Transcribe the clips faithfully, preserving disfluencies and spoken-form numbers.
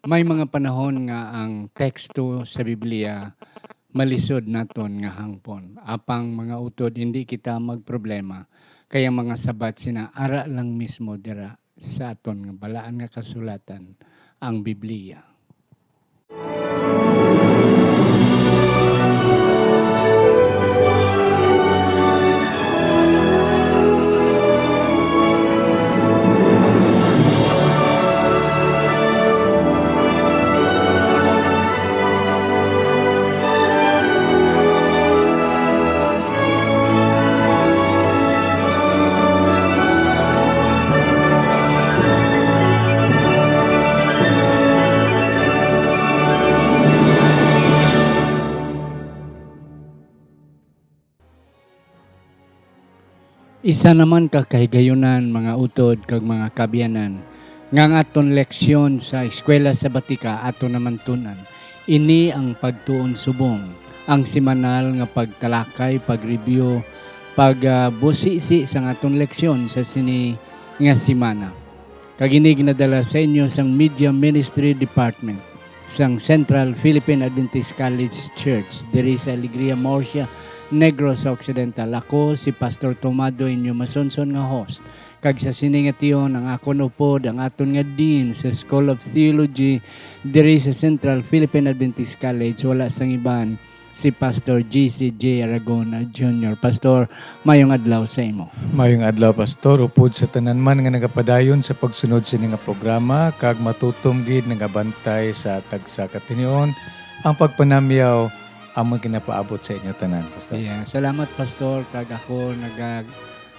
May mga panahon nga ang teksto sa Biblia malisod naton nga hangpon. Apang, mga utod, hindi kita magproblema, kay ang mga sabat sina ara lang mismo dira sa aton nga balaan nga kasulatan, ang Biblia. Isa naman ka kahigayunan, mga utod kag mga kaabyanan, nga ang aton leksyon sa Eskwela Sabatika aton naman tun-an. Ini ang pagtuon subong, ang semanal nga pagtalakay, pag-review, pag, ah, busisi sang aton leksyon sa sini nga semana. Kag ini ginadala sa inyo sang Media Ministry Department sang Central Philippine Adventist College Church diri sa Alegria, Murcia, Negros Occidental. Ako si Pastor Tomado, inyo masunson nga host. Kag sa sini nga tion, ang akon upod, ang aton nga Dean sa School of Theology diri sa Central Philippine Adventist College, wala sang iban, si Pastor J C J Aragon Junior. Pastor, mayong adlaw sa imo. Mayong adlaw, Pastor. Upod sa tanan man nga nagapadayon sa pagsunod sini nga programa, kag matutom gid nagabantay sa tagsa ka tinion, ang pagpanamyaw amon ginapaabot sa inyo tanan, Pastor. Yeah, salamat, Pastor, kag ako naga-,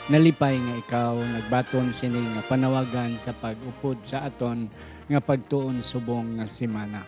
nalipay nga ikaw nagbaton sini nga panawagan sa pag-upod sa aton nga pagtuon subong nga semana.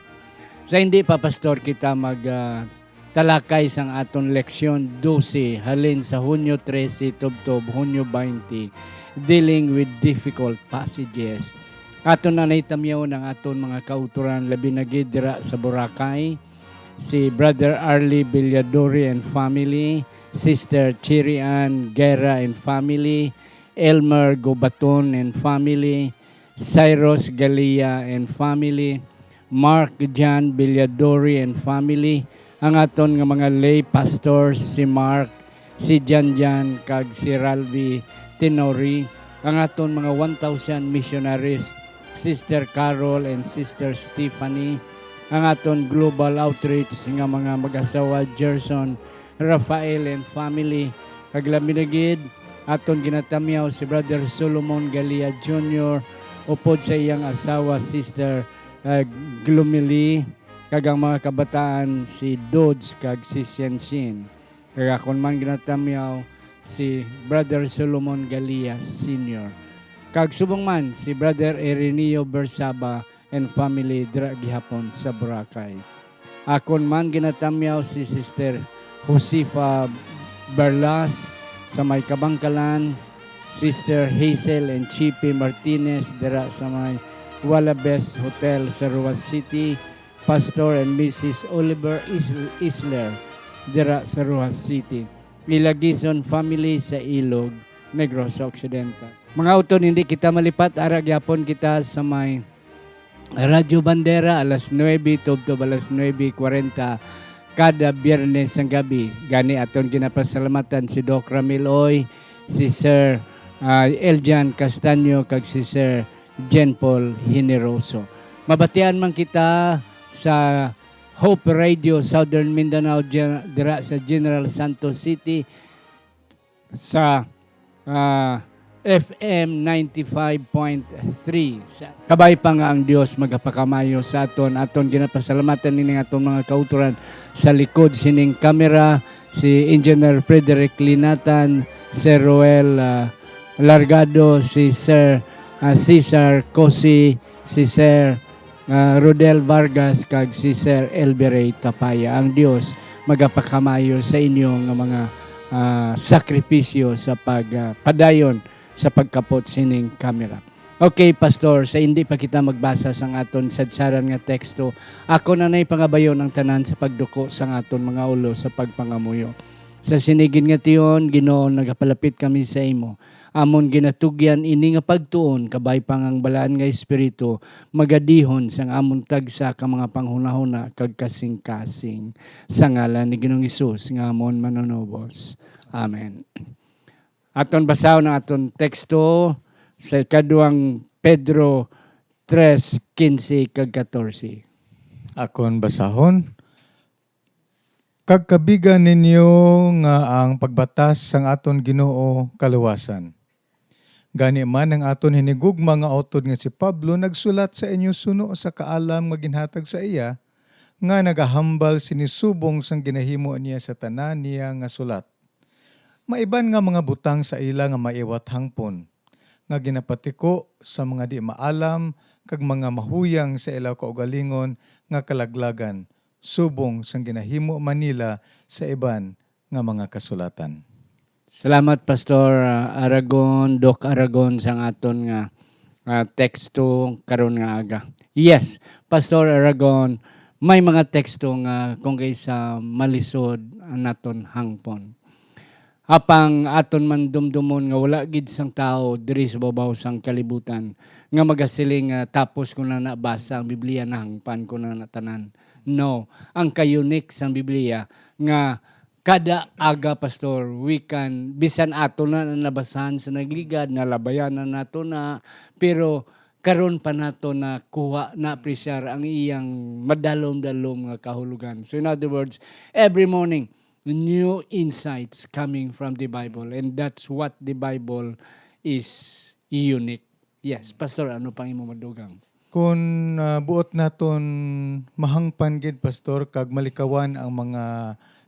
Sa hindi pa, Pastor, kita mag, ah, talakay sang aton leksyon dose halin sa Hunyo trese tubtob Hunyo baynte, dealing with difficult passages. Aton na naitamyaw ang aton mga kautoran, labi na gid dira sa Boracay, si Brother Arlie Villadori and family, Sister Cherry Ann Guerra and family, Elmer Gobaton and family, Cyrus Galia and family, Mark John Villadori and family, ang aton nga mga lay pastors, si Mark, si Janjan, kag si Ralvi Tenori, ang aton mga one thousand missionaries, Sister Carol and Sister Stephanie, ang aton global outreach nga mga mag-asawa, Gerson, Rafael and family, kag labi na gid, aton ginatamyaw si Brother Solomon Galia Junior upod sa iyang asawa, Sister, ah, Glumili, kag ang mga kabataan, si Dodge kag si Siensin. Kag akon man ginatamyaw si Brother Solomon Galia Senior. Kag subong man si Brother Ireneo Bersaba and family dira gihapon sa Boracay. Akon man ginatamyaw si Sister Josefa Berlas sa may Kabangkalan, Sister Hazel and Chippy Martinez dira sa may Walabes Hotel sa Roxas City, Pastor and Missus Oliver Is-, Isler dira sa Roxas City, Ilagison family sa Ilog, Negros Occidental. Mga utod, hindi kita malipat, ara gyapon kita sa may Radyo Bandera, alas nuebe tubtob alas nuebe kwarenta kada Biyernes sang gabi. Gani aton ginapasalamatan si Doc Ramil Oy, si Sir, ah, Eljan Castaño, kag si Sir Jen Paul Generoso. Mabatian man kita sa Hope Radio Southern Mindanao, gen-, dira sa General Santos City, sa, ah, F M ninety-five point three. Sa, kabay pa nga ang Dios magapakamayo sa aton. Aton ginapasalamatan nining aton mga kautoran sa likod sining kamera, si Engineer Frederick Linatan, Sir Roel, ah, Largado, si Sir, ah, Cesar Cosi, si Sir, ah, Rodel Vargas, kag si Sir Elberay Tapaya. Ang Dios magapakamayo sa inyo nga mga, ah, sakripisyo sa pag, ah, padayon sa pagkapot sining kamera. Okay, Pastor, sa hindi pa kita magbasa sang aton sadsaran nga teksto, ako na nay pangabayon ang tanan sa pagduko sang aton mga ulo sa pagpangamuyo. Sa sini gid nga tion, Ginoo, nagapalapit kami sa imo. Amon ginatugyan ini nga pagtuon, kabay pa nga ang Balaan nga Espiritu magadihon sang amon tagsa ka mga panghunahuna kag kasing-kasing. Sa ngalan ni Ginoong Hesus nga amon Manunubos. Amen. Aton basahon ang aton teksto sa ikaduhang Pedro tres quince kag catorce. Akon basahon. Kag kabiga ninyo nga ang pagbatas sang aton Ginoo kaluwasan. Gani man, ang aton hinigugma nga utod nga si Pablo nagsulat sa inyo suno sa kaalam nga ginhatag sa iya, nga nagahambal sini subong sang ginahimo niya sa tanan niya nga sulat. Maiban nga mga butang sa ila nga maiwat hangpon, nga ginapatiko sa mga di maalam kag mga mahuyang sa ila kaugalingon nga kalaglagan, subong sang ginahimo man nila sa iban nga mga kasulatan. Salamat, Pastor, ah, Aragon, Doc Aragon, sang aton nga, ah, teksto karon nga aga. Yes, Pastor Aragon, may mga teksto nga kung kaisa malisod ang naton hangpon. Apang aton man dumdumon nga wala gid sang tawo diri sa babaw sang kalibutan nga magasiling nga tapos ko na nabasa ang Biblia, nahangpan ko na na tanan. No, ang ka-unique sang Biblia nga kada aga, Pastor, we can, bisan ato na na nabasahan sa nagligad, nalabayan na nato na, pero karon pa nato nakuha, na-appreciate ang iyang madalom-dalom nga kahulogan. So, in other words, every morning, new insights coming from the Bible, and that's what the Bible is unique. Yes, Pastor, ano pang imo madugang? Kun, ah, buot naton mahangpan gid, Pastor, kag malikawan ang mga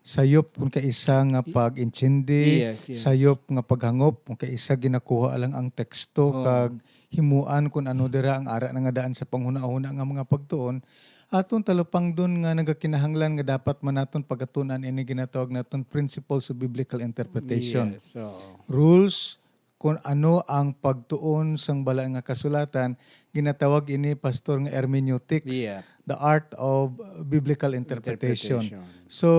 sayop kun kaisa nga I- pag-intindi, Yes, yes. sayop nga paghangop kun kaisa ginakuha lang ang teksto, Oo. kag himuan kun ano dira ang ara na nga daan sa panghunahuna nga mga pagtuon, aton talupangdon nga nagakinahanglan nga dapat man naton pagatun-an ini ginatawag naton principles of biblical interpretation. Yes, oo. Rules kung ano ang pagtuon sang Balaan nga Kasulatan, ginatawag ini, Pastor, nga hermeneutics, Yeah. the art of biblical interpretation. Interpretation. So,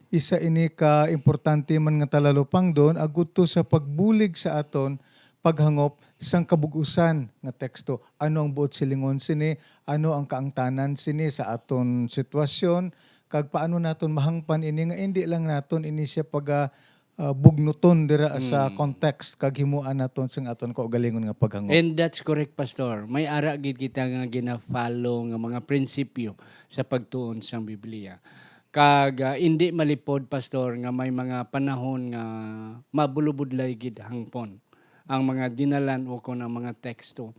isa ini ka importante man nga talalupangdon agud to sa pagbulig sa aton paghangop sang kabug-usan nga teksto. Ano ang buot silingon sini? Ano ang kaangtanan sini sa aton sitwasyon? Kag paano naton mahangpan ini nga indi lang naton ini siya paga, ah, bugnuton dira sa Mm. context kag himuan naton sing aton kaugalingon nga paghangop? And that's correct, Pastor. May ara gid kita nga gina-follow nga mga prinsipyo sa pagtuon sang Biblia. Kag, ah, indi malipod, Pastor, nga may mga panahon nga mabulubudlay gid hangpon ang mga dinalan ukon ang mga teksto.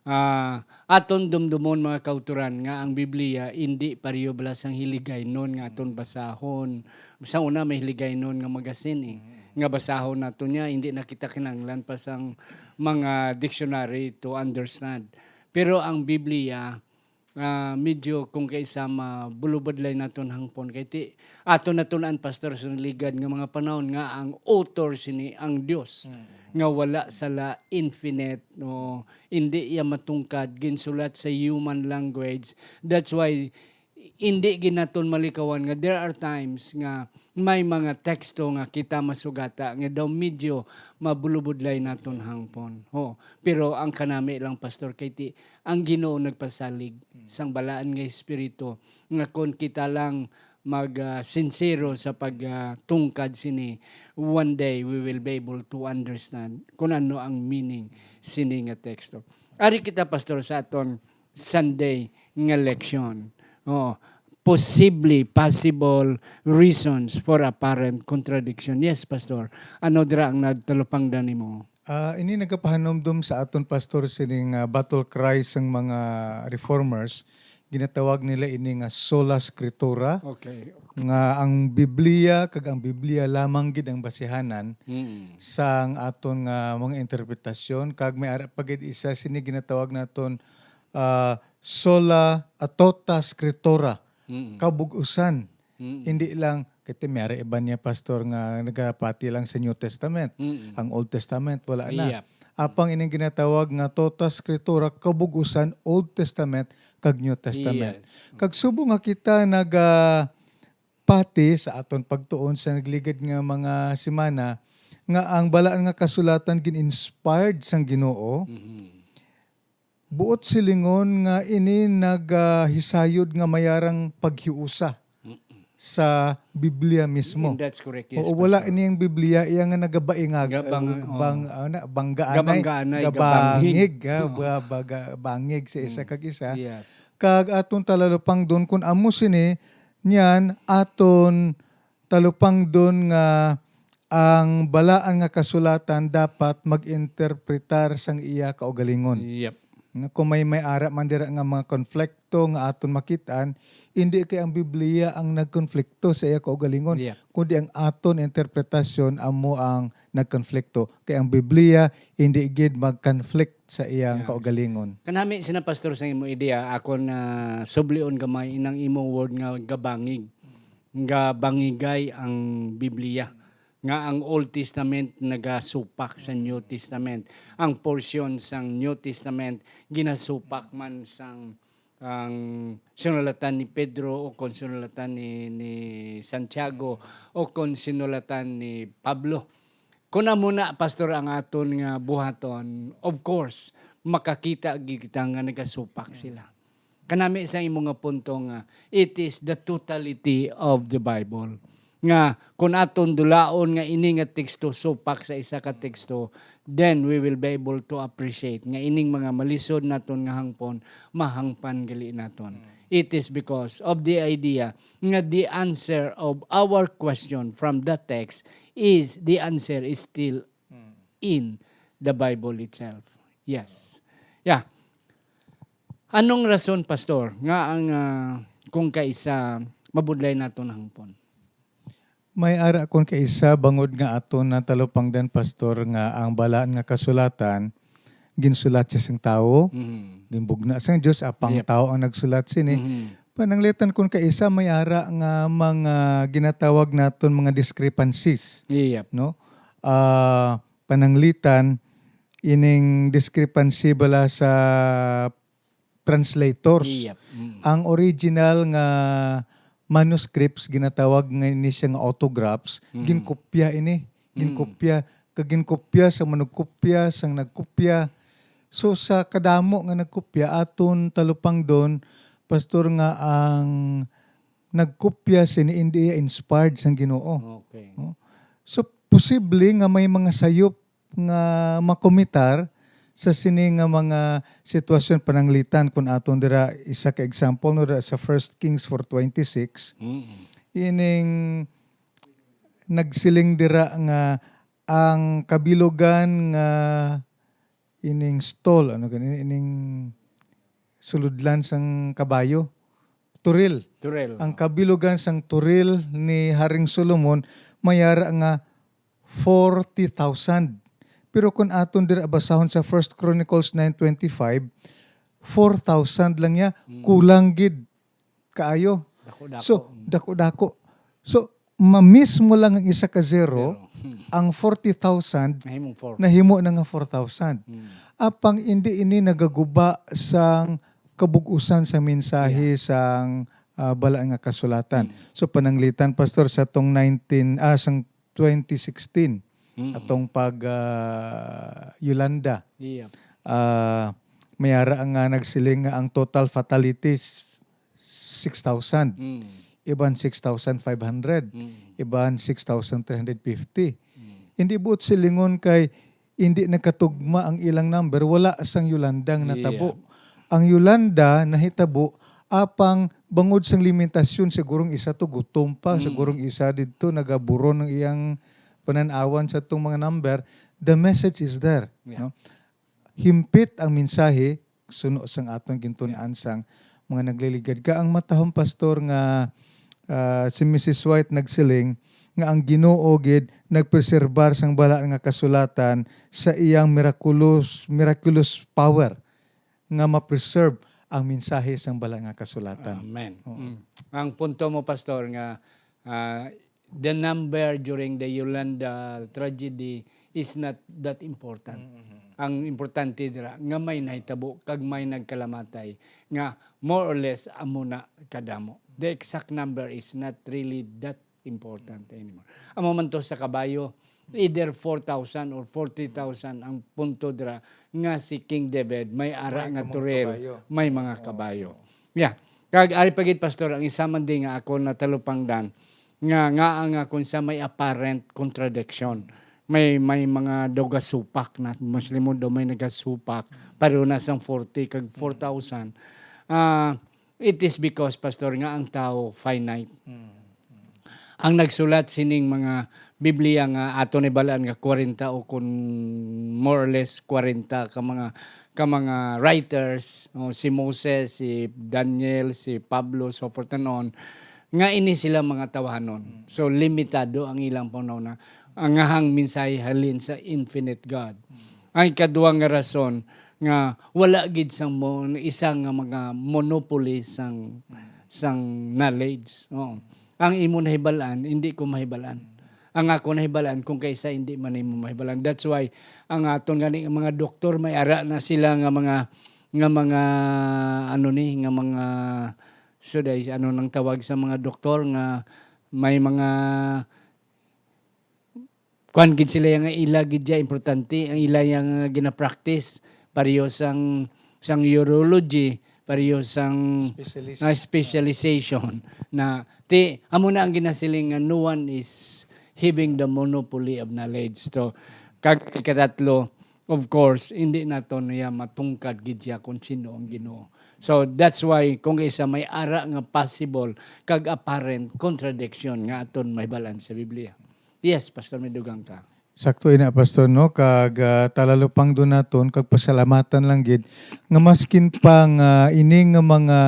Ah, aton dumdumon, mga kautoran, nga ang Biblia indi pareho bala sang hiligaynon nga aton basahon. Sa una, may hiligaynon nga magazine, eh, nga basahon nato niya, hindi na kita kinahanglan pa sang mga dictionary to understand. Pero ang Biblia, ah, medyo kung kaisa mabulubadlay naton hangpon. Kay ti, ato natun-an, Pastor, sa nagligad nga mga panahon nga ang author sini ang Dios, Mm. nga wala sala, infinite, no? Hindi iya matungkad, ginsulat sa human language. That's why, hindi gid naton malikawan nga there are times nga may mga teksto nga kita masugata nga daw medyo mabulubudlay naton hangpon. Ho, pero ang kanami lang, Pastor, kay ti, ang Ginoo nagpasalig sang Balaan nga Espiritu nga kon kita lang mag, ah, sinsero sa pag, ah, tungkad sini, one day we will be able to understand kung ano ang meaning sini nga teksto. Ari kita, Pastor, sa aton Sunday nga leksyon. Oh, possibly, possible reasons for apparent contradiction. Yes, Pastor. Ano dira ang nagtalupangdan nimo? Ah, ini nagapahanumdom sa aton, Pastor, sining, ah, battle cry sang mga reformers. Ginatawag nila ini nga sola scriptura, Okay. nga ang Biblia kag ang Biblia lamang gid ang basihanan Mm. sang aton nga mga interpretasyon. Kag may ara pa gid isa sini ginatawag naton, ah, sola, ah, tota scriptura, Mm. kabug-usan. Mm. Hindi lang, kay ti may ara iban niya, Pastor, nga nagapati lang sa New Testament. Mm. Ang Old Testament, wala na. Yep. Apang ining ginatawag nga tota scriptura, kabug-usan, Old Testament kag New Testament. Yes. Kag subong nga kita naga-, pati sa aton pagtuon sa nagligad nga mga semana, nga ang Balaan nga Kasulatan gin-inspired sang Ginoo, Mhm. buot silingon nga ini nagahisayod nga mayarang paghiusa Mm-mm. sa Biblia mismo. And that's correct, yes, Oo, wala Pastor. Ini ang Biblia iya nga nagabaingag, Gabang-, uh, bang-, oh. Ano, banggaanay, Gabanggaanay, gabangig, gabangig. Ha, Oh. ba-, baga-, bangig sa isa Mm. kag isa. Yes. Kag aton talalupangdon kun amo sini, niyan aton talupangdon nga ang Balaan nga Kasulatan dapat mag-interpretar sang iya kaugalingon. Yep. Nga kung may, may ara man dira nga mga konflikto nga aton makit-an, hindi kay ang Biblia ang nagkonflikto sa iya kaugalingon, Yeah. kundi ang aton interpretasyon amo ang nagkonflikto. Kay ang Biblia hindi gid mag-conflict sa iyang Yeah. kaugalingon. Kanami sina, Pastor, sa imo ideya, ako na sublion gamay inang imong word nga gabangig, nga bangigay ang Biblia, nga ang Old Testament nagasupak sa New Testament, ang portion sang New Testament ginasupak man sang, ang sinulatan ni Pedro o kon sinulatan ni, ni Santiago o kon sinulatan ni Pablo. Kun amo na, Pastor, ang aton nga buhaton, of course, makakita gid kita nga nagasupak sila. Kanami sa imo nga punto nga it is the totality of the Bible. Nga kun aton dulaon nga ini nga teksto supak sa isa ka teksto, then we will be able to appreciate nga ining mga malisod naton nga hangpon, mahangpan gali naton. It is because of the idea nga the answer of our question from the text is, the answer is still Mm. in the Bible itself. Yes. Yeah. Anong rason, Pastor, nga ang, ah, kung kaisa mabudlay naton hangpon? May ara kon kaisa bangod nga aton natalupangdan, Pastor, nga ang Balaan nga Kasulatan ginsulat siya sang tawo, Mhm. ginbugna sang Dios, apang Yep. tawo ang nagsulat sini. Mhm. Pananglitan kon kaisa may ara nga mga ginatawag naton mga discrepancies, Yep. no? Ah, pananglitan ining discrepancy bala sa translators. Yep. Mm. Ang original nga manuscripts, ginatawag nga ni siya nga autographs, Mm. ginkopya ini. Mm. Ginkopya, kag ginkopya sa manugkopya, sang nagkopya. So, sa kadamo nga nagkopya, aton talupangdon, Pastor, nga ang nagkopya sini indi iya inspired sang Ginoo. Okay. No? So, posible nga may mga sayop nga makomitar sa sini nga mga sitwasyon pananglitan. Kun aton dira, isa ka example, no, dira sa First Kings four twenty-six, Mm. ining nagsiling dira nga ang kabilugan nga ining stall, ano gani, ining sulodlan sang kabayo, turil. Turil. Ang kabilugan sang turil ni Haring Solomon mayara nga forty thousand. Pero kun aton dira basahon sa First Chronicles nine twenty-five, four thousand lang niya, Mm. kulang gid kaayo. Dako-dako. So, Mm. dako-dako. So, mamiss mo lang ang isa ka zero, Zero. Hmm. ang forty thousand Nahimong four. nahimo na nga four thousand. Hmm. Apang indi ini nagaguba sang kabug-usan sa mensahe Yeah. sang, ah, Balaan nga Kasulatan. Hmm. So, pananglitan, Pastor, sa tong nineteen, ah, sang twenty sixteen, Mm. atong pag, ah, Yolanda. Yeah. Ah, may ara nga nagsiling nga ang total fatalities, six thousand. Mm. Iban six thousand five hundred. Mm. Iban six thousand three hundred fifty. Mm. Hindi buot silingon kay hindi nagkatugma ang ilang number, wala sang Yolanda nga natabo. Yeah. Ang Yolanda nahitabo apang bangod sang limitasyon, sigurong isa to gutom pa, Mm. sigurong isa didto nagaburon ang iyang panan-awan sa tong mga number. The message is there, Yeah. no? Himpit ang mensahe, suno sang aton gintun-an Yeah. sang mga nagliligad. Ka ang matahom, Pastor, nga, ah, si Missus White nagsiling nga ang Ginoo gid nagpreserbar sang Balaan nga Kasulatan sa iyang miraculous, miraculous power nga ma-preserve ang mensahe sang Balaan nga Kasulatan. Amen. Oo. Mm. Ang punto mo, Pastor, nga, ah, the number during the Yolanda tragedy is not that important. Mm-hmm. Ang importante dira nga may nahitabo kag may nagkalamatay nga more or less amo na kadamo. The exact number is not really that important anymore. Amo man to sa kabayo, Either four thousand or forty thousand ang punto dira nga si King David may ara May nga mga turil, kabayo. may mga kabayo. Yeah. Kag ari pa gid, Pastor, ang isa man di nga ako natalupangdan nga nga ang, ah, kung sa may apparent contradiction. May may mga daw gasupak na Muslim daw may nagasupak pareho na sang forty kag four thousand. Ah, it is because, Pastor, nga ang tao finite. Ang nagsulat sining mga Biblia nga ato ni balaan nga kwarenta o kun more or less kwarenta ka mga ka mga writers, o si Moses, si Daniel, si Pablo, so forth and on, nga ini sila mga tawahanon. So limitado ang ilang panahon na ang ngahang mensahe halin sa infinite God. Ang ikadua nga rason nga wala gid sang mo, isa nga mga monopoly sang sang knowledge. Oo. Ang imo nahibalaan, hindi ko mahibalaan. Ang ako nahibalaan, kung kaisa hindi man nimo mahibalaan. That's why ang aton gani nga mga doktor may ara na sila nga mga nga mga ano ni nga mga, so dai, ano nang tawag sa mga doktor nga may mga kuan gid sila nga ila gid ya importante ang ila yang gina-practice, pareho sang sang urology, pareho sang Specialist. ah, specialization na ti amo na ang ginasiling nga no one is having the monopoly of knowledge. So kag ikatatlo, of course, hindi nato niya matungkad gid siya kung sino ang Ginoo. So that's why kung isa may ara nga possible kag apparent contradiction nga aton mahibalaan sa Biblia. Yes, Pastor, may dugang ka. Sakto ina, Pastor, no? Kag ah, talalupangdon naton kag pasalamatan lang gid nga maskin pa nga ini nga mga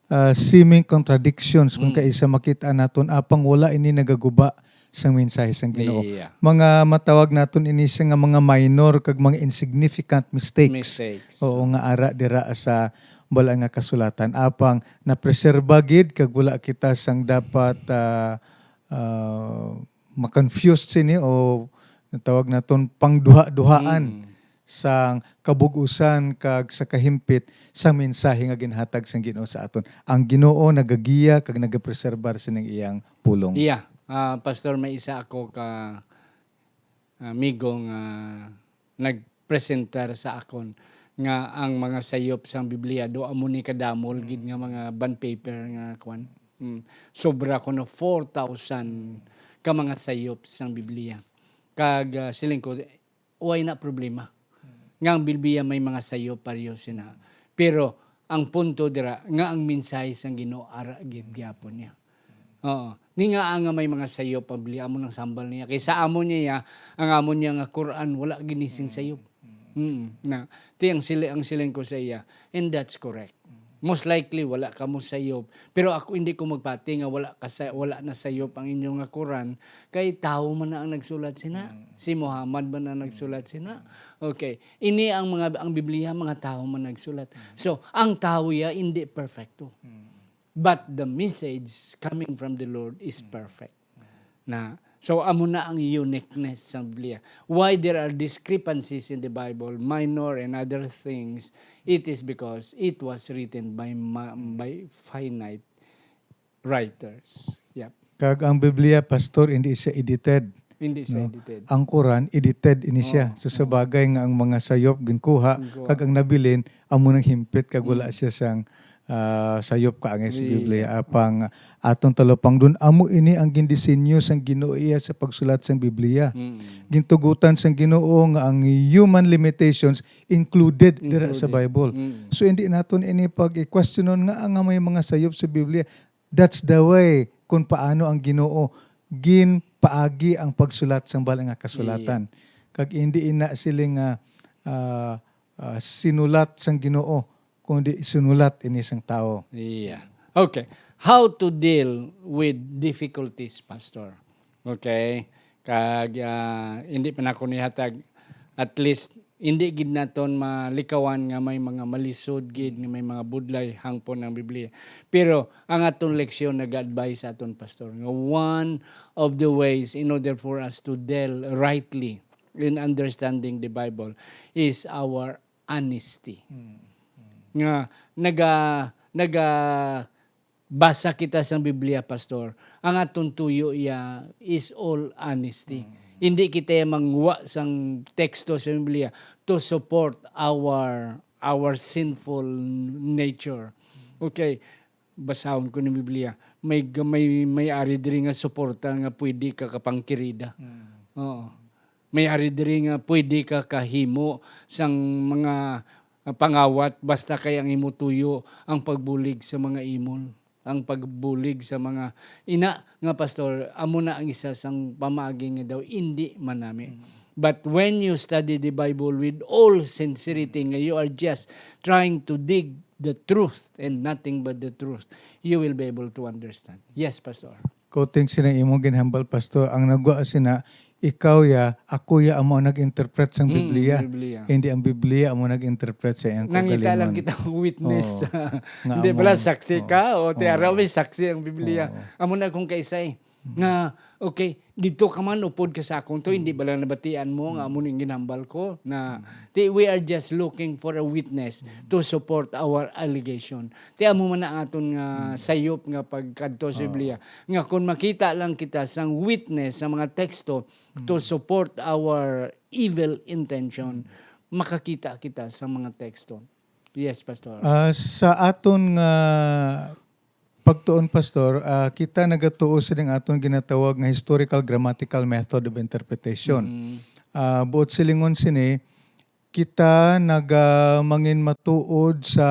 ah, seeming contradictions kung Mm. kaisa makita naton, apang wala ini nagaguba sang mensahe sang Ginoo. Yeah. Mga matawag naton ini siya nga mga minor kag mga insignificant mistakes. Mistakes. Oo, nga ara dira sa bal-an nga kasulatan, apang napreserba gid kag wala kita sang dapat ah, ah, ma-confuse sini o natawag naton pangduha-duhaan Mm. sang kabug-usan kag sa kahimpit sang mensahe nga ginhatag sang Ginoo sa aton. Ang Ginoo nagagiya kag nagapreserbar sining iyang pulong. Iya, ah, Pastor, may isa ako ka amigo nga nagpresentar sa akon nga ang mga sayop sang Biblia do amo ni kadamol gid nga mga bond paper nga kwan. Mm. Sobra kuno four thousand ka mga sayop sang Biblia. Kag ah, siling ko, why na problema? Nga ang Biblia may mga sayop pareho sina. Pero ang punto dira nga ang mensahe sang Ginoo ara gid gyapon niya. Oo. Ni nga nga may mga sayop ang Biblia, amo nang sambal niya. Kay sa amo niya, ang amo niya nga Quran, wala ginising sayop. Hmm. Na, ti ang sili ang siling ko sa iya, and that's correct. Most likely wala ka mo sayop. Pero ako hindi ko magpati nga wala ka sa, wala na sayop ang inyo nga Quran, kay tawo man na ang nagsulat sina. Si Muhammad man na nagsulat sina. Okay. Ini ang mga ang Biblia, mga tawo man nagsulat. So, ang tawo ya hindi perfecto. But the message coming from the Lord is perfect. Na so amo na ang uniqueness sa Biblia. Why there are discrepancies in the Bible, minor and other things, it is because it was written by ma- by finite writers. Yep. Kag ang Biblia, Pastor, hindi siya edited. Hindi siya No. edited. Ang Quran, edited ini siya. Oo. So sa bagay nga ang mga sayop ginkuha Ginkuha. kag ang nabilin amo nang himpit kag wala Mm. siya sang ah, sayop ka ang sa Iya. Biblia. Apang atong talupangdon, amo ini ang gindisenyo sang Ginoo iya sa pagsulat sang Biblia. Mm. Gintugutan sang Ginoo nga ang human limitations included dira sa Included. Bible. Mm. So hindi naton ini pag-questionon nga nga may mga sayop sa Biblia. That's the way kung paano ang Ginoo ginpaagi ang pagsulat sang bala nga kasulatan. Kag hindi ina siling nga ah, ah, sinulat sang Ginoo, kundi sinulat ini sang tawo. Yeah. Okay. How to deal with difficulties, Pastor? Okay. Kag ah, hindi pa nako nihatag, at least hindi gid naton malikawan nga may mga malisod gid, nga may mga budlay hangpon ang Biblia. Pero ang aton leksyon nag-advise sa aton, Pastor, nga one of the ways in order for us to deal rightly in understanding the Bible is our honesty. Nga naga naga basa kita sang Biblia, Pastor, ang aton tuyo iya is all honesty. Hindi kita iya mangwa sang teksto sa Biblia to support our, our sinful nature. Okay, basahon ko ni Biblia. May, may, may ari diri nga suporta nga pwede ka kapangkirida. Oo. May ari diri nga pwede ka kahimo sang mga, ah, pangawat basta kay ang imo tuyo ang pagbulig sa mga imol, ang pagbulig sa mga ina nga, Pastor, amo na ang isa sang pamaagi nga daw indi manami. But when you study the Bible with all sincerity, nga you are just trying to dig the truth and nothing but the truth, you will be able to understand. Yes, Pastor. Quoting sina imong ginhambal, Pastor, ang nagwa sina, ikaw ya, ako ya amo ang nag-interpret sang Mm, Biblia. Biblia. Hindi ang Biblia amo nag-interpret sa iyang Nangita lang kaugalingon. Kita witness. Oo. Nga Hindi amo, pala saksi oo. Ka O ti Oo. Araw may saksi ang Biblia. Oo. Amo na kung kaisay. Nga, okay, dito ka man upod ka sa akong to, hindi bala nabatian mo nga amo ning ginhambal ko na ti, we are just looking for a witness to support our allegation. Ti amo man ang aton nga sayop nga pagkadto sa Oo. Biblia, nga kung makita lang kita sang witness sa mga teksto to Mm. support our evil intention, Mm. makakita kita sa mga teksto. Yes, Pastor. Ah, sa aton nga pagtuon, Pastor, ah, kita nagatuo sining aton ginatawag nga historical grammatical method of interpretation. Mm. Ah, buot silingon sini, kita naga manginmatuod sa,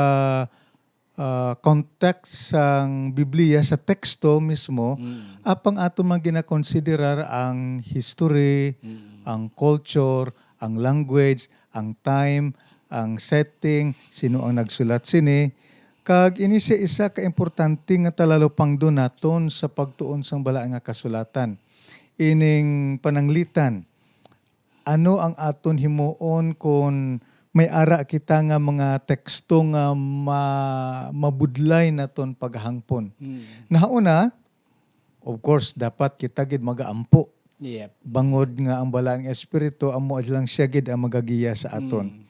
ah, context sang Biblia, sa teksto mismo, Mm. apang aton man ginakonsiderar ang history, Mm. ang culture, ang language, ang time, ang setting, sino ang nagsulat sini. Kag ini sia isa ka importante nga talalupangdon naton sa pagtuon sang Balaan nga Kasulatan. Ining pananglitan, ano ang aton himuon kon may ara kita nga mga teksto nga ma-, mabudlay naton paghangpon? Mm. Nahauna, of course, dapat kita gid magaampo. Yep. Bangod nga ang Balaan nga Espiritu, amo lang sia gid ang magagiya sa aton. Mm.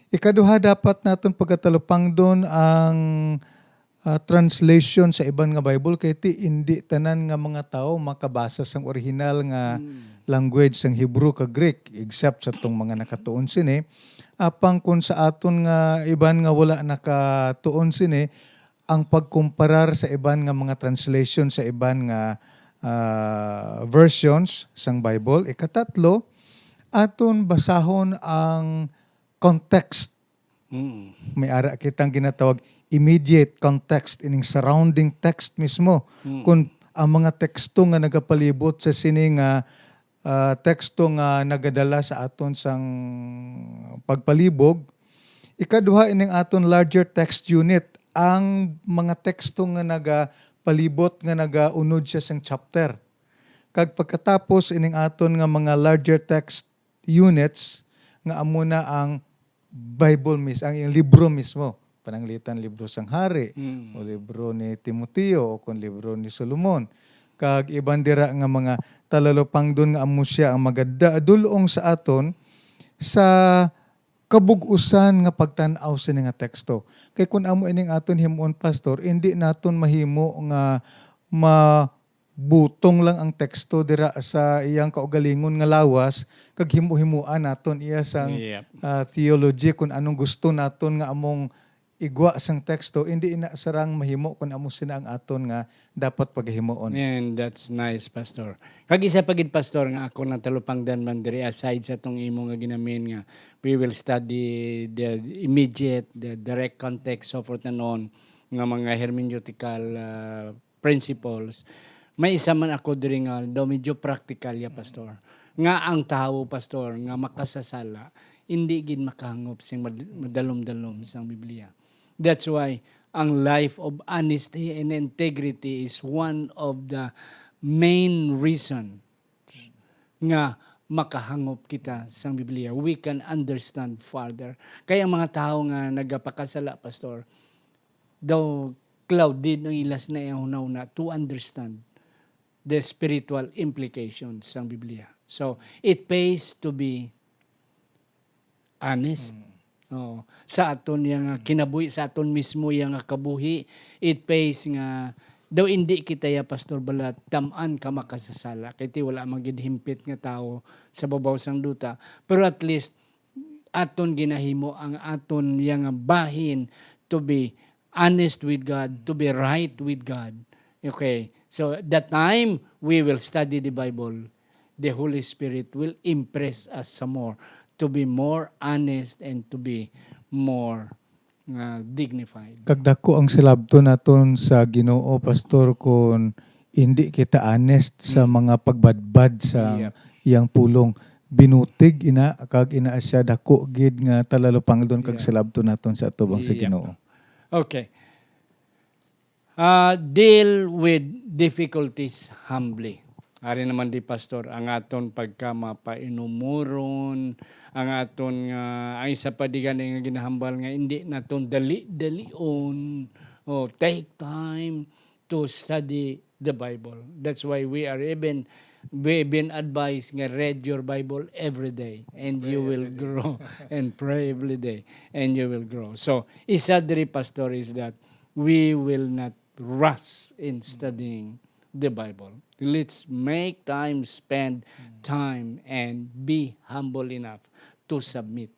Ikaduha, dapat naton pagatalupangdon ang, ah, translation sa iban nga Bible, kay ti indi tanan nga mga tawo makabasa sang orihinal nga Mm. language sang Hebrew kag Greek, except sa tong mga nakatuon sini. Apang kun sa aton nga iban nga wala nakatuon sini, ang pagkumparar sa iban nga mga translation sa iban nga, ah, versions sang Bible. Ikatatlo, aton basahon ang context. Mm. May ara kitang ginatawag immediate context, ining surrounding text mismo. Mm. Kung ang mga teksto nga nagapalibot sa sini nga, ah, teksto nga nagadala sa aton sang pagpalibog. Ikaduha, ining aton larger text unit, ang mga teksto nga nagapalibot, nga nagaunod siya sang chapter. Kag pagkatapos, ining aton nga mga larger text units, nga amo na ang Bible mis-, ang iyang libro mismo. Pananglitan, libro sang Hari, Mm. o libro ni Timoteo, o kon libro ni Solomon. Kag iban dira nga mga talalupangdon nga amo siya ang magadul-ong sa aton sa kabug-usan nga pagtan-aw sini nga teksto. Kay kun amo ining aton himuon, Pastor, indi naton mahimo nga ma-, butong lang ang teksto dira sa iyang kaugalingon nga lawas, kag himo-himoan naton iya sang, Yep. ah, theology, kun anong gusto naton nga among igwa sang teksto, indi ina sarang mahimo kun amo sina ang aton nga dapat pagahimuon. And that's nice, Pastor. Kag isa pa gid, Pastor, nga ako natalupangdan man diri, aside sa tong imo nga ginamin nga we will study the immediate, the direct context, so forth and on, nga mga hermeneutical, ah, principles, may isa man ako diri nga daw medyo practical ya, Pastor. Nga ang tawo, Pastor, nga makasasala, hindi gid makahangop sing mad-, madalom-dalom sang Biblia. That's why ang life of honesty and integrity is one of the main reason nga makahangop kita sang Biblia. We can understand farther. Kay ang mga tawo nga nagapakasala, Pastor, daw clouded ang ilas na hunahuna to understand the spiritual implications sang Biblia. So, it pays to be honest, Mm. Oo. Sa aton yang, ah, kinabuhi, sa aton mismo yang, ah, kabuhi, it pays nga daw indi kita ya, Pastor, bala tam-an ka makasasala. Kay ti wala man gid himpit nga tawo sa babaw sang duta. Pero at least, aton ginahimo ang aton yang bahin to be honest with God, to be right with God. Okay. So, the time we will study the Bible, the Holy Spirit will impress us some more to be more honest and to be more, uh, dignified. Kag dako ang silabton naton sa Ginoo, Pastor, kun hindi kita honest sa Mm. mga pagbadbad sa Yep. yang pulong. Binutig ina, kag ina siya dako gid nga talalupangdon kag Yeah. silabton naton sa atubang sa Yep. Ginoo. Okay. Ah, deal with difficulties humbly. Ari naman di, Pastor, ang aton pagkamapainumoron, ang aton nga, ang isa pa di gani nga ginahambal nga hindi naton dali-dalion. Oh, take time to study the Bible. That's why we are even, we been advised nga read your Bible every day and you Pray will every day. grow and pray every day and you will grow. So, isa diri, Pastor, is that we will not rush in studying the Bible. Let's make time, spend Mm. time, and be humble enough to submit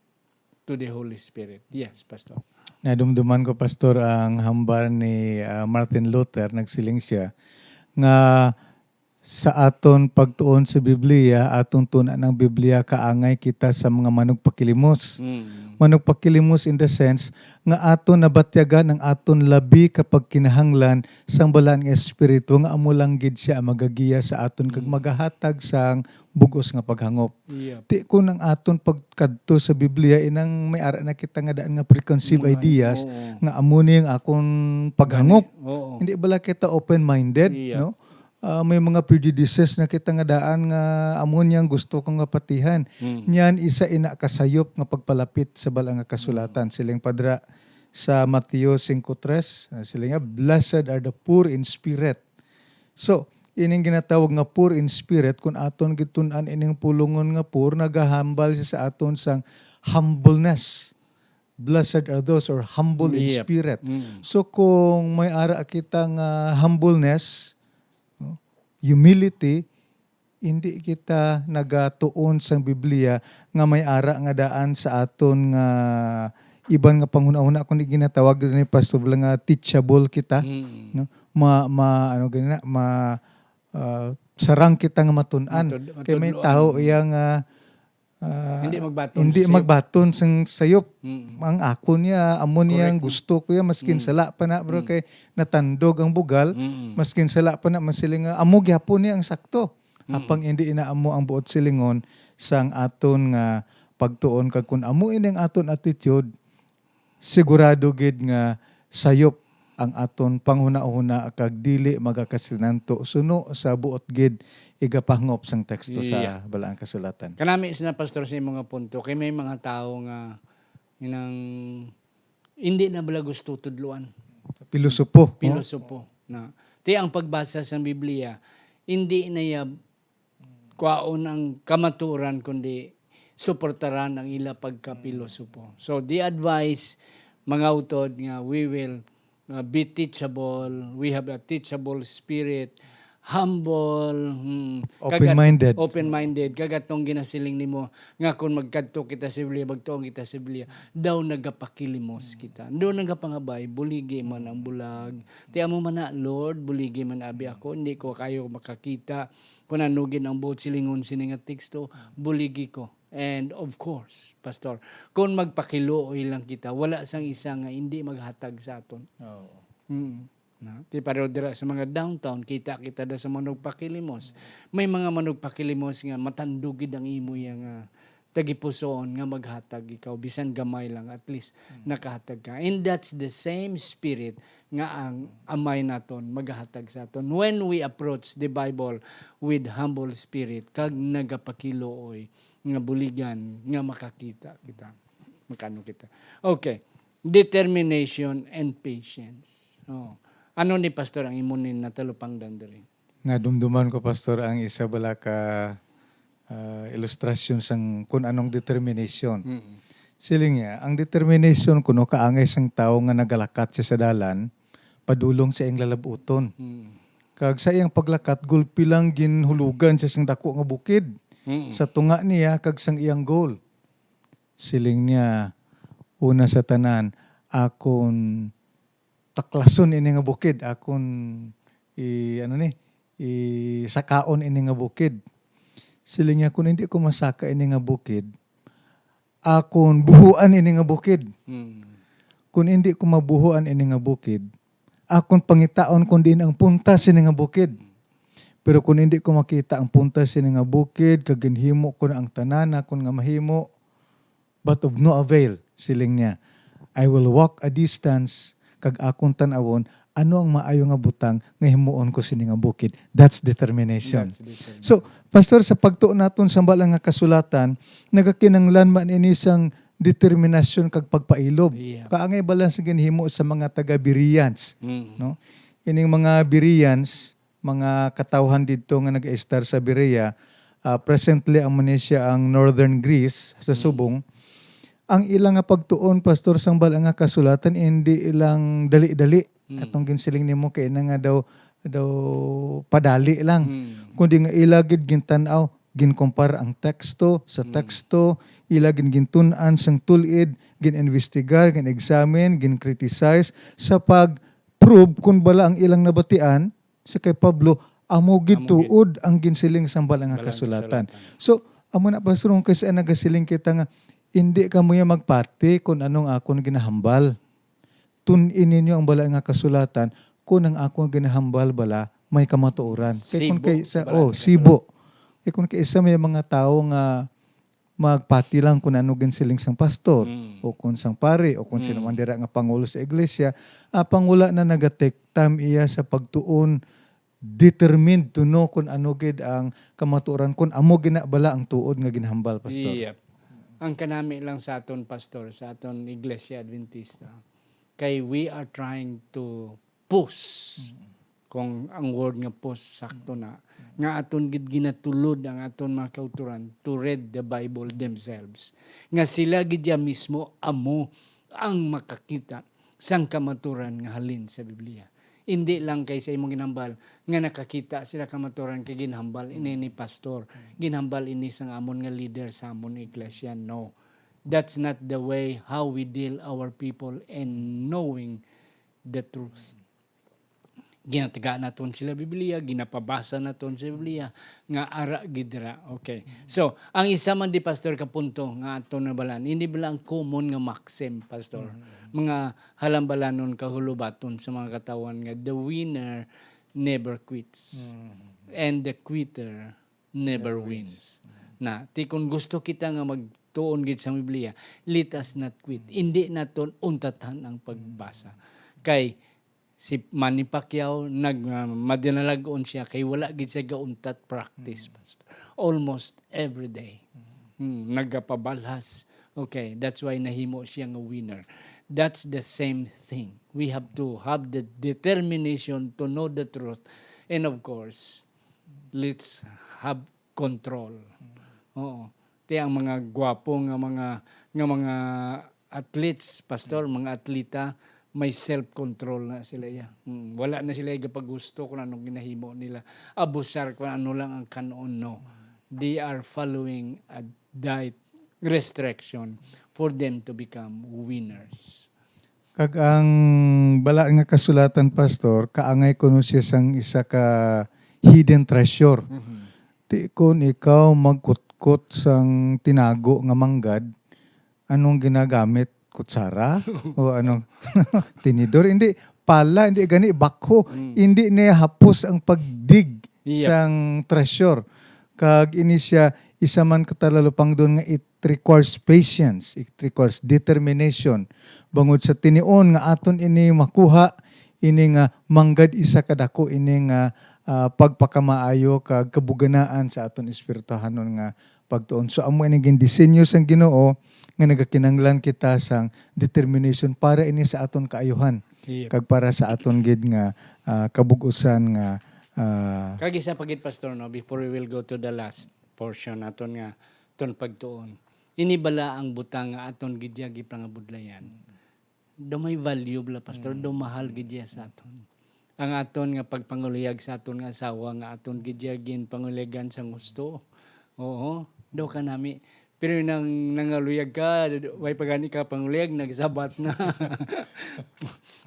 to the Holy Spirit. Yes, Pastor. Nadumduman ko, Pastor, ang hambal ni, ah, Martin Luther. Nagsiling siya nga sa aton pagtuon sa Biblia, aton tun-an ang Biblia, kaangay kita sa mga manugpakilimos. Mm. Manugpakilimos in the sense nga aton nabatyagan ang aton labi ka pagkinahanglan sang Balaan nga Espiritu, nga amo lang gid siya ang magagiya sa aton kag Mm. magahatag sang bug-os nga paghangop. Yep. Ti kun ang aton pagkadto sa Biblia, inang may ara na kita nga daan nga preconceived Mga, ideas oo. nga amo ni ang akon paghangop. Gani, oo. Hindi bala kita open-minded, Yep. no? Ah, may mga prejudices na kita nga daan nga amo niyang gusto ko nga patihan. Mm. Niyan isa ina ka sayop nga pagpalapit sa Bal-an nga Kasulatan. Mm. Siling pa dira sa Mateo singko tres, ah, siling nga, "Blessed are the poor in spirit." So, ining ginatawag nga poor in spirit, kun aton gitun-an ining pulongon nga poor, nagahambal siya sa aton sang humbleness. "Blessed are those who are humble in Yep. spirit." Mm. So, kung may ara kita nga humbleness, no, humility, hindi kita nagatuon sang Biblia nga may ara nga daan sa aton nga iban nga panghunahuna, kundi ginatawag ni Pastor Bla nga teachable kita, Mm. no? Ma-, ma-, ano gani na, ma-, ah, sarang kita nga matun-an. Matud-, Kay may matudloan. tawo iya nga, ah, Hindi magbaton hindi sa sayop. magbaton sang sayop. Mm. Ang ako niya, amo niya ang Correct. gusto ko ya, maskin Mm. sala pa na, bro, Mm. kay natandog ang bugal, Mm. maskin sala pa na, masiling nga, amo gyapon niya ang sakto. Mm. Apang hindi ina amo ang buot silingon sang aton nga pagtuon, kag kun amo ini ang aton attitude, sigurado gid nga sayop ang aton panghunahuna kag dili magakasinanto suno sa buot gid igapahangop sang teksto sa Yeah. Balaang Kasulatan. Kanami sina, Pastor, sa imo nga punto, kay may mga tawo nga inang hindi na bala gusto tudloan. Pilosopo, no? Pilosopo na. Ti ang pagbasa sang Biblia, hindi na iya kwaon ang kamatuoran, kundi suportaran ang ila pagkapilosopo. So, the advice, mga utod, nga we will, uh, be teachable, we have a teachable spirit, humble, hmm, kag at-, Open-minded. open-minded, kag atong ginasiling nimo nga kung magkadto kita sa Biblia, magtuon kita sa Biblia, daw nagapakilimos kita. Daw nagapangabay, buligi man ang bulag. Ti amo man na, "Lord, buligi man abi ako, hindi ko kayo makakita kung ano gid ang buot silingon sini nga teksto, buligi ko." And of course, Pastor, kung magpakiluoy lang kita, wala sang isa nga hindi maghatag sa aton. Oo. Mm. Na, ti pareho dira sa mga downtown, kita kita da sa manugpakilimos. May mga manugpakilimos nga matandog gid ang imo yang, ah, tagipusoon nga maghatag ikaw, bisan gamay lang, at least Mm. nakahatag ka. And that's the same spirit nga ang Amay naton magahatag sa aton when we approach the Bible with humble spirit kag nagapakiluoy nga buligan nga makakita kita. Makano kita. Okay. Determination and patience. Oh. Ano ni, Pastor, ang imo ni natalupangdan diri? Nadumduman ko, Pastor, ang isa bala ka, ah, ilustrasyon sang kun anong determination. Mm. Siling niya, ang determination kuno kaangay sang tawo nga nagalakat siya sa dalan padulong sa iyang lalab-uton. Mm. Kag sa iyang paglakat, gulpi lang ginhulugan siya sing daku nga bukid Mm. sa tunga niya kag sang iyang goal. Siling niya, una sa tanan, akon taklason ini nga bukid, akon i-, ano ni, isakaon ini nga bukid. Siling niya, "Kung hindi ko masaka ini nga bukid, akon buhuan ini nga bukid. Mm. Kung hindi ko mabuhuan ini nga bukid, akon pangitaon kung diin ang punta sini nga bukid. Pero kung hindi ko makita ang punta sini nga bukid, kag ginhimo ko na ang tanan akon nga mahimo, but of no avail," siling niya. "I will walk a distance, kag akon tan-awon ano ang maayo nga butang nga himuon ko sini nga bukid." That's determination. That's determination. So, Pastor, sa pagtuon naton sa Bal-an nga Kasulatan, nagakinahanglan man ini sang determinasyon kag pagpailob. Yeah. Kaangay bala sa ginhimo sa mga taga Bereans, Mm. no? Ining mga Bereans, mga katawhan didto nga nag-estar sa Berea, ah, presently amo ni siya ang Northern Greece sa Mm. subong. Ang ila nga pagtuon, Pastor, sang Bal-an nga Kasulatan, hindi lang dali-dali. Mm. Atong ginsiling nimo kay na nga daw, daw padali lang. Mm. Kundi nga ila gid gintan-aw, ginkumpara ang teksto sa Mm. teksto, ila gid gintun-an sang tul-id, gin-investigar, gin-examine, gin-criticize sa pag-prove kung bala ang ilang nabatian sa kay Pablo, amo gid Amo gid. tuod ang ginsiling sang Bal-an nga Bal-an nga Kasulatan. Kasulatan. So, amo na, Pastor, kung kay sa nagasiling kita nga, "Hindi kamo ya magpati kung anong akon ginahambal. Tun-in ninyo ang Bal-an nga Kasulatan, kung ang akon ginahambal bala may kamatuoran." Kay kung Sibo kay sa sa, Bal-an oh, nga sibo. Kasulatan. Kay kung kay isa may mga tawo nga magpati lang kung ano ginsiling sang pastor, Mm. o kung sang pari, o kung sino Mm. man dira nga pangulo sa iglesia, apang wala na naga-take time iya sa pagtuon, determined to know kung ano gid ang kamatuoran, kung amo gina bala ang tuod nga ginhambal, Pastor. Yep. Ang kanami lang sa aton, Pastor, sa aton Iglesia Adventista, kay we are trying to push, Mm. kung ang word nga push sakto na, Mm. nga aton gid ginatulod ang aton mga kautoran to read the Bible themselves. Nga sila gid ya mismo amo ang makakita sang kamaturan nga halin sa Biblia. Indi lang kay sa imong ginhambal nga nakakita sila kamaturan kay ginhambal ini ni pastor, ginhambal ini sang amon nga leader sa amon iglesia. No. That's not the way how we deal our people and knowing the truth. Ginatagaan naton sila Biblia, ginapabasa naton sa Biblia, nga ara gid dira. Okay. So, ang isa man di, Pastor, ka punto nga aton nabalaan, hindi bala ang common nga maxim, Pastor? Mm. Mga halambalanon, kahulobaton sa mga katawhan nga, "The winner never quits, Mm. and the quitter never Never wins." wins. Mm. Na, ti kung gusto kita nga magtuon gid sa Biblia, let us not quit. Mm. Hindi naton untatan ang pagbasa. Mm. Kay si Manny Pacquiao, nag-, ah, madinalag-on siya kay wala gid siya gauntat practice, Mm. Pastor. Almost every day. Mm. Mm, nagapabalhas. Okay, that's why nahimo siya nga winner. That's the same thing. We have to have the determination to know the truth. And of course, let's have control. Mm. Oo. Ti ang mga gwapo nga mga, nga mga athletes, Pastor, Mm. mga atleta, may self-control na sila, ya. Mm, wala na sila igapagusto kung anong ginahimo nila. Abusar kung ano lang ang kanon, no. Mm. They are following a diet restriction for them to become winners. Kag ang Bal-an nga Kasulatan, Pastor, kaangay kuno siya sang isa ka hidden treasure. Mhm. Ti, kun ikaw magkutkot sang tinago nga manggad, anong ginagamit? Kutsara? O anong tinidor? Hindi, pala, hindi gani, backhoe. Mm. Hindi niya hapos ang pagdig Yep. sang treasure. Kag ini siya, isa man ka talalupangdon nga it requires patience, it requires determination. Bangod sa tinion nga aton ini makuha, ini nga manggad isa ka dako ini nga, ah, pagpakamaayo kag kabuganaan sa aton espirituhanon nga pagtuon. So, amo ini gindisenyo sang Ginoo nga nagakinahanglan kita sang determination para ini sa aton kaayuhan Yep. kag para sa aton gid nga, ah, kabug-usan nga, ah, Kag isa pa gid, Pastor, no, before we will go to the last portion naton nga ton pagtuon. Ini bala ang butang nga aton gid siya gipangabudlayan. Daw may value bala, Pastor, daw mahal gid siya sa aton. Ang aton nga pagpanguluyag sa aton nga asawa nga aton gid siya ginpangulyagan sa gusto. Oo, daw kanami. Pero nang nangaluyag ka, way pa gani ka panguluyag, nagsabat na.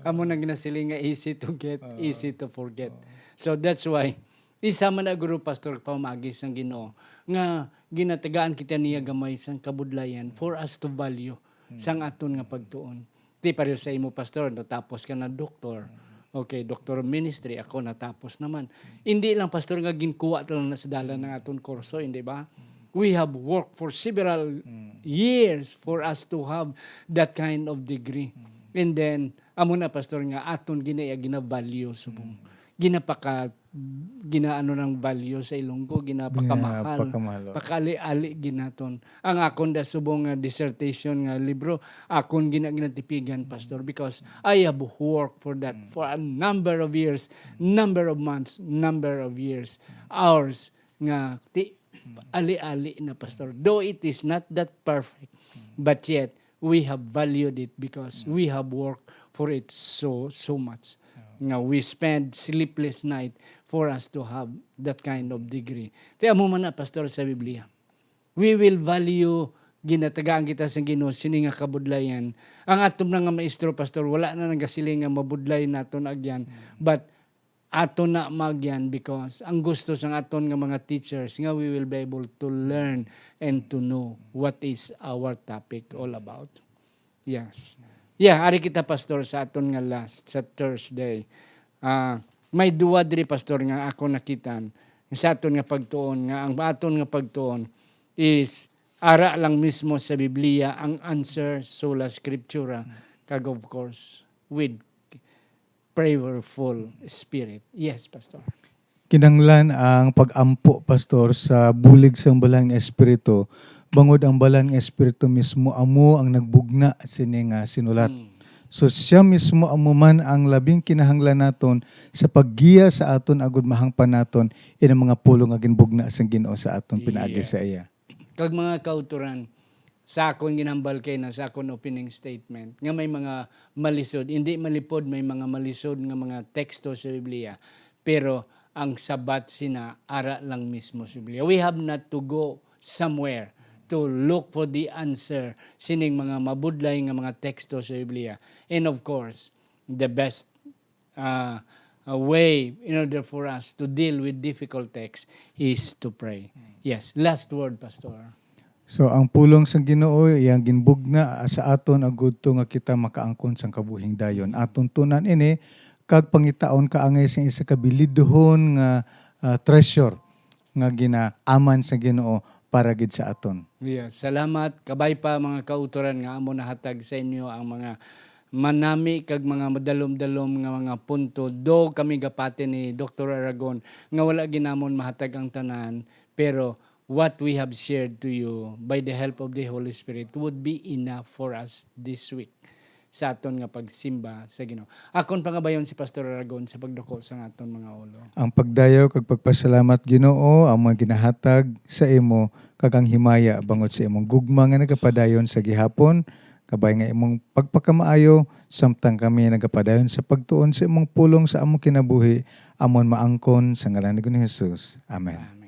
Amo nang ginasiling nga easy to get, easy to forget. So that's why, isa man na guro, Pastor, pamagi sang Ginoo, nga ginatagaan kita niya gamay sang kabudlayan for us to value sang aton nga pagtuon. Di pareho sa imo, Pastor, natapos ka na doktor. Okay, doctor of ministry, ako natapos naman. Hindi lang, Pastor, nga ginkuha ta lang na sa dalan ang aton kurso, hindi ba? We have worked for several years for us to have that kind of degree. And then, amo na, Pastor, nga aton gina-, gina-value subong. Ginapaka, ginaano ng value sa Ilonggo, ginapakamahal. Ginapakamahal. Pakali-ali ginaton. Ang akon da subong nga dissertation nga libro, akon gina-, ginatipigan, Pastor, because I have worked for that for a number of years, number of months, number of years, hours nga ti ali-ali na, Pastor. Though it is not that perfect, but yet we have valued it because we have worked for it so, so much. Nga we spend sleepless night for us to have that kind of degree. Kaya mo man na, Pastor, sa Biblia. We will value, ginatagaan kita sa Ginoo sini nga kabudlayan. Ang atom na nga maestro, Pastor, wala na nagasiling nga mabudlay naton agyan, but ato na magyan, because ang gusto sang aton nga mga teachers nga we will be able to learn and to know what is our topic all about. Yes. Yeah, ari kita, Pastor, sa aton nga last, sa Thursday. Ah, may duwa diri, Pastor, nga ako nakitan sa aton nga pagtuon, nga ang aton nga pagtuon is ara lang mismo sa Biblia ang answer, sola scriptura, kag of course, with prayerful spirit. Yes, Pastor. Kinahanglan ang pag-ampo, Pastor, sa bulig sang Balaan nga Espiritu, bangod ang Balaan nga Espiritu mismo amo ang nagbugna sini nga sinulat. Mm. So, siya mismo amo man ang labing kinahanglan naton sa paggiya sa aton agud mahangpan naton ini mga pulong nga ginbugna sang Ginoo sa aton pinaagi Yeah. sa iya. Kag mga kauturan, sa akon ginhambal kay na sa akon opening statement nga may mga malisod, hindi malipod, may mga malisod nga mga teksto sa Biblia, pero ang sabat sina ara lang mismo sa Biblia. We have not to go somewhere to look for the answer sining mga mabudlay nga mga teksto sa Biblia. And of course, the best uh, a way in order for us to deal with difficult text is to pray. Yes, last word, Pastor. So, ang pulong sang Ginoo, iyang ginbugna sa aton agud to nga kita makaangkon sang kabuhing dayon. Aton tunan ini, kag pangitaon kaangay sing isa ka bilidhon nga, ah, treasure nga ginaaman sa Ginoo para gid sa aton. Yeah, salamat. Kabay pa, mga kautoran, nga amo nahatag sa inyo ang mga manami kag mga madalom-dalom nga mga punto. Do kami gapati ni Doktor Aragon nga wala ginamon mahatag ang tanan, pero what we have shared to you by the help of the Holy Spirit would be enough for us this week sa aton nga pagsimba sa Ginoo. Akon pangabayon si Pastor Aragon sa pagduko sa aton mga ulo. Ang pagdayaw kag pagpasalamat, Ginoo, ang mga ginahatag sa imo kag ang himaya bangod sa imong gugma nga nagapadayon sa gihapon, kabay nga imong pagpakamaayo samtang kami nagapadayon sa pagtuon sa imong pulong sa among kinabuhi, amon maangkon sa ngalan ni Ginoong Jesus. Amen. Amen.